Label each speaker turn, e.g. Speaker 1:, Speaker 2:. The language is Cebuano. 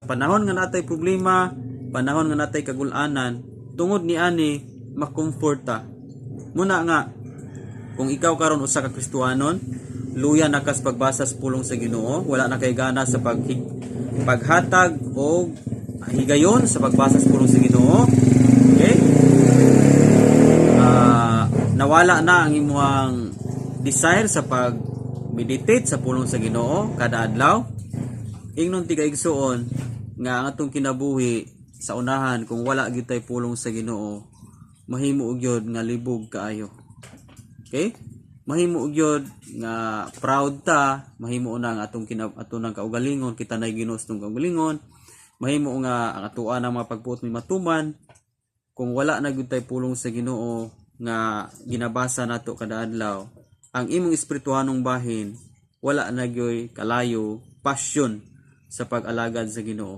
Speaker 1: Panahon nga natay problema, panahon nga natay kagulanan, tungod ni ani makomforta. Muna nga kung ikaw karon usa ka Kristohanon, luya na kas pagbasa sa pulong sa Ginoo, wala na kay gana sa paghatag og higayon sa pagbasa sa pulong sa Ginoo. Okay? Nawala na ang imuhang desire sa pag meditate sa pulong sa Ginoo kada adlaw. Ingnon ti kaigsuon nga ang atong kinabuhi sa unahan, kung wala gyud tay pulong sa Ginoo, mahimo gyud nga libog kaayo. Okay? Mahimo gyud nga proud ta, mahimo na ang atong ato nang kaugalingon, kita nay Ginoo sa atong kaugalingon. Mahimo nga ang atoa ng mga pagbuot may matuman kung wala na gyud tay pulong sa Ginoo nga ginabasa nato kada adlaw. Ang imong espirituhanong bahin wala na gyud kalayo, passion sa pag-alagad sa Ginoo.